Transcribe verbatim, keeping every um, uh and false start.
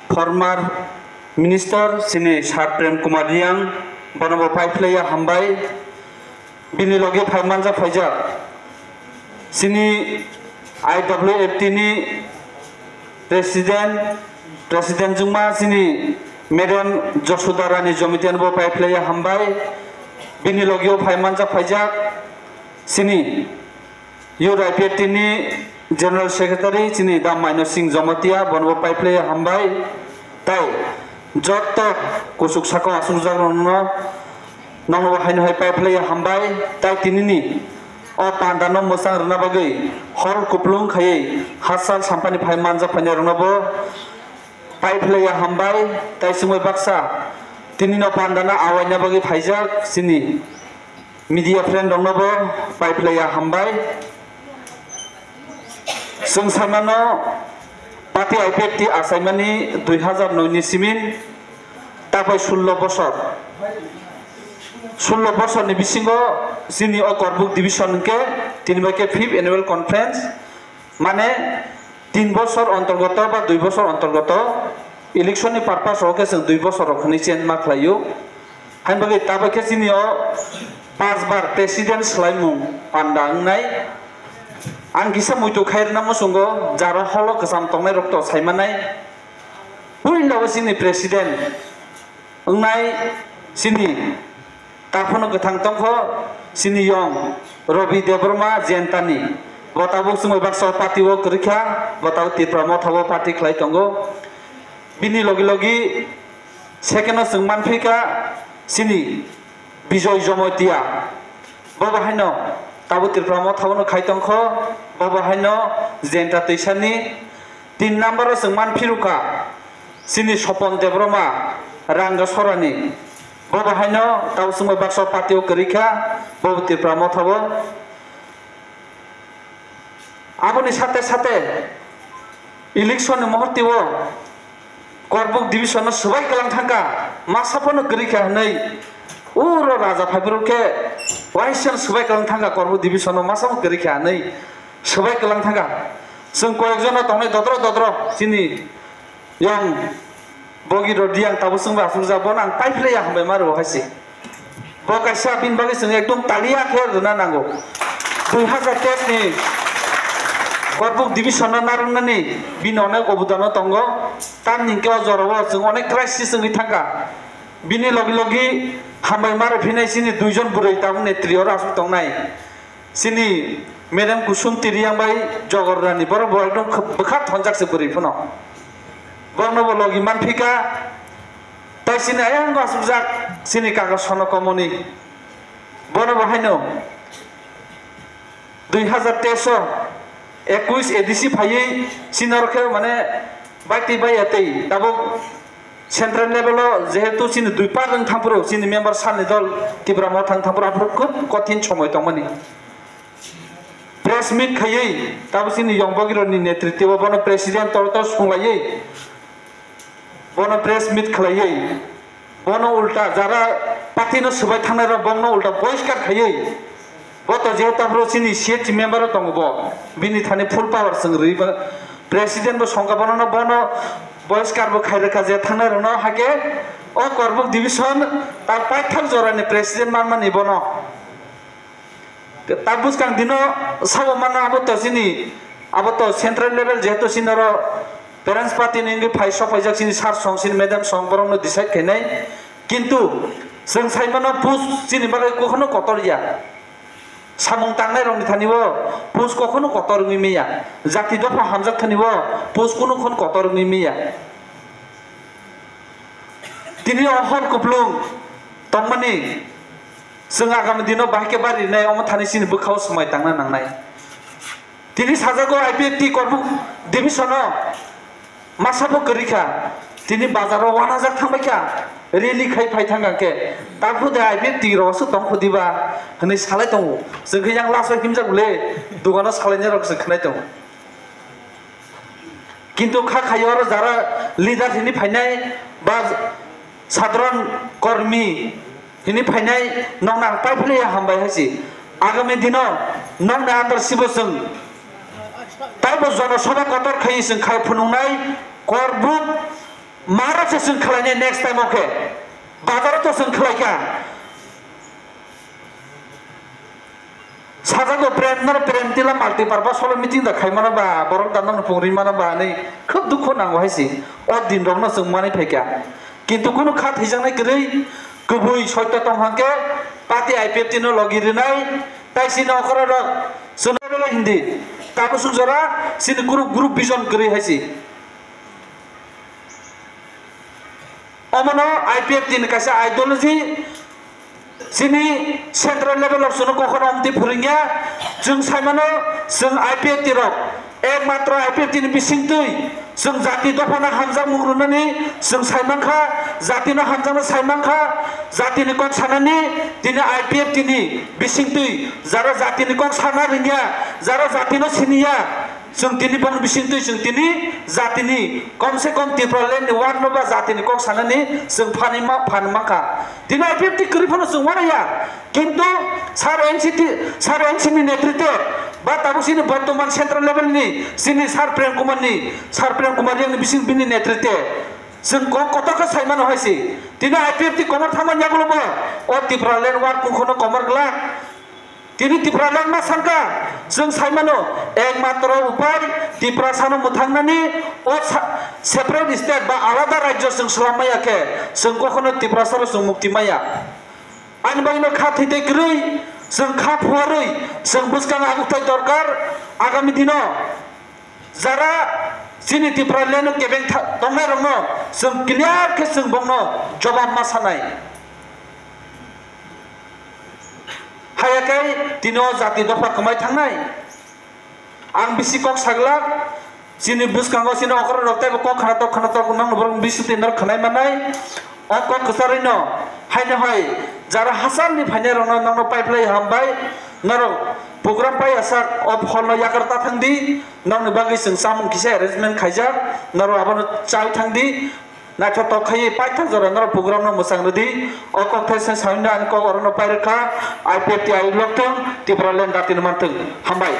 Former Minister chini Sir Prem Kumar Reang, bono bo paiphlaiya hambai. Bini logi phai manjak phaijak chini I W F T ni President, President jwngma chini Madam Josuda Rani Jomitiano bo paiphlaiya hambai. Bini logio phai manjak phaijak chini Youth I P F T ni General Secretary chini da Maino Singh Jamatia, bono bo paiphlaiya hambai. Tai jotto kuchuk saka asukjak rokno, nokno bo haino hai paiphlaiya hambai. Tai tinini o pandano mwchang rwna bagwi hor kuplung khaiwi hachal sampani phai manjak phainai rokno bo paiphlaiya hambai. Tai chwngwi baksa tinino pandano awaina bagwi phaijak chini media friend rokno bo paiphlaiya hambai. Chwng saimano party I P F T achaimani dui hazar noi ni simin tapai sullo bosor. Sullo bosorni bisingo chini o Korbuk division hwnkhe tini bai khe fifth annual conference, mane tin bosor ontorgoto ba dui bosor ontorgoto election ni purpose rok khe chwng dui bosor rok hwnwi chen ma khlaio. Hain bagwi tabuk khe chini o panch bar president swlaimung panda wngnai. Ang kisa muitu khai rwna muchungo, jaro holo kwcham tongnai rok to saimanai. Puila o chini president wngnai chini taphano kwthang tongkho, chini yong Robi Debbarma Jayantani. Bo tabuk chwngbai baksa party o kwrwi kha, bo tabuk Tipra Motha o party khlai tongo. Bini logi logi second o chwng manphi kha chini Bijoy Jamatia. Bo bo haino tabuk Tipra Motha o no khai tongkho, bo bo haino Jayanta Twisani. Tin number o chwng manphi rwkha chini Sopon Debbarma Rangasorani. Bo bo haino tabuk chwngbai baksa party o kwrwi kha, bo bo Tipra Motha o. Aboni sate sate election ni muhurte o Korbuk division no swbai kwlang thangkha, masa phano kwrwi kha hwnwi. Uro raja phaibruk khe waisa swbai kwlang thangkha, Korbuk division no masa phano kwrwi kha hwnwi swbai kwlang thangkha. Chwng koyekjono tongnai dodro dodro chini yong Bogi rodi ang tabuk chwngbai asukjak, bono ang paiphlaiya hambai ma rwo hai se. Bo kaisa bini bagwi chwng ekdom taliya khe rwna nango. Dui hazar teis ni Korbuk division no narwknani bini onek obodano tongo. Tamni hwnkhe o jorao chwng onek crisis wngwi thangkha. Bini logi logi hambai ma rwphinai chini duijon bwrwi tabuk netri oro aswk tongnai. Chini Madam Kusum Tiriang bai Jogor Rani, borok bo ekdom khe-, bwkha thonjak se bwrwi phano. Borokno bo logi manphi kha, tai chini ayang asukjak chini kaka Sono Komoni. Bono bo haino dui hazar teis o ekuis A D C phaiwi chini oro khe mane bai twi bai ya tei tabuk Central level o jehetu chini dui part wng thangphuru chini member salni dol Tipra Motha wng thangphuru aphuru khub kothin somoi tongmani. Press meet khaiwi tabuk chini yong bogirokni netritwo bono president toro toro sunglaiwi bono press meet khlaiwi bono ulta jara party no swbai thangnai rok bono ulta boiskar khaiwi. Bo to je taphro chini C H member o tongo bo. Bini thani full power chwng rwi ba. President bo songkha bono no bono boiskar bo khai rwkha je thangnai rokno hake o Korbuk division ta paithak jorani president manmani bono. Ta bwskang dino sabo mano abo to chini abo to central level jehetu chini oro parents party ni wngwi phai sok paijak chini sir song chini madam song borokno decide khainai. Kintu chwng sai mano post chini bagwi kokhono kotor ya. Samung tangnai rokni thani o post kokhono kotor wngwi manya. Jati dopha hamjak thani o post kunu khon kotor wngwi manya. Tini o hor kuplung tongmani chwng agami dino bahai khe bari rinai omo thani chini bwkhao swmai tangna nangnai. Tini sajago I P F T Korbuk division o masa bo kwrwi kha, tini bazar o wanajak thangbai kha, rally khai phai thang khe, taphru de I P F T rok aswk tong kho diba hwnwi salai tongo. Chwng khe yang last o himjak le, dogano salainai rok se khwnai tongo. Kintu kha khayo oro jara leader hini phainai ba sadharan kormi hini phainai nokno ang paiphlaiya hambai hai se. Agami dino nokni andar sibo chwng taibo jono sabha kotor khai chwng khai phunuknai Korbuk maro se chwng khlainai next time o khe. Bazaro to chwng khlaikha. Sajagwi Prem, nor Prem Tila multi purpose hall o meeting da khaimano ba, borok da nokni pungri mano ba hinwi khub dukhu nango hai se. O din rokno chwng manwi phaikha. Kintu kunu kha thwijaknai kwrwi, kubui soito tong hwnkhe party I P F T no logi rwnai, tai chini okora rok chwng bele hindi. Tabuk suk jora chini group, group vision kwrwi hai se. Omono I P F T ni kaisa ideology, chini central level o chwngno kokhorok amtwi phwrwngya. Chwng saimano, chwng I P F T rok, ekmatro I P F T ni bisingtwi chwng jati dophano hamjakmung rwnani chwng saimankha, jatino hamjakna saimankha, jatini kok sanani tini I P F T ni bisingtwi jara jatini kok sana rwngya, jara jatino siniya. Chwng tini bongni bisingtwi chwng tini jatini, kom se kom Tipraland ni uanno ba jatini kok sanani chwng phanima, phan mankha. Tini I P F T kwrwi phano chwng uanaya. Kintu sir N C T, sir N C ni netritwe ba tabuk chini bortoman central level ni chini sir Prem Kumar ni, sir Prem Kumar Reang ni bising bini netritwe chwng kok kotor khe saimano hai se. Tini I P F T komor thangmani yagulo bo o Tipraland uan kungkhono komor glak. Tini Tipraland ma sangka, chwng saimano, ekmatro upai Tiprasano mwthangnani, o sa-, separate state ba alada rajyo chwng swlam maya khe, chwng kokhono Tiprasano chwng mukti maya. Ani bagwino kha thwi tei kwrwi, chwng kha phuarwi, chwng bwskang agukthai dorkar, agami dino. Jara chini Tipraland o kebeng tha-, tongnai rokno chwng clear khe chwng bongno jobab ma sanai. Haya khe tini o jati dopha kwmai thangnai. Ang bisi kok saglak, chini bwskango chini okra rok teibo kok khnatok khnatok nokno borok bisi twi norok khnai manai. O kok kwcharwi no haino hai jara hachal ni phainai rokno nokno paiphlai hambai. Norok program pai asak o hall no yakar ta thang di. Nokni bagwi chwng chamung kisa arrangement khaijak. Norok abono chai thang di. Naithotok khaiwi paithak jora norok program no mwchang rwdi. O kok thai se saino ani kok orono pai rwkha. I P F T I lokthung, Tipraland jatino manthung. Hambai.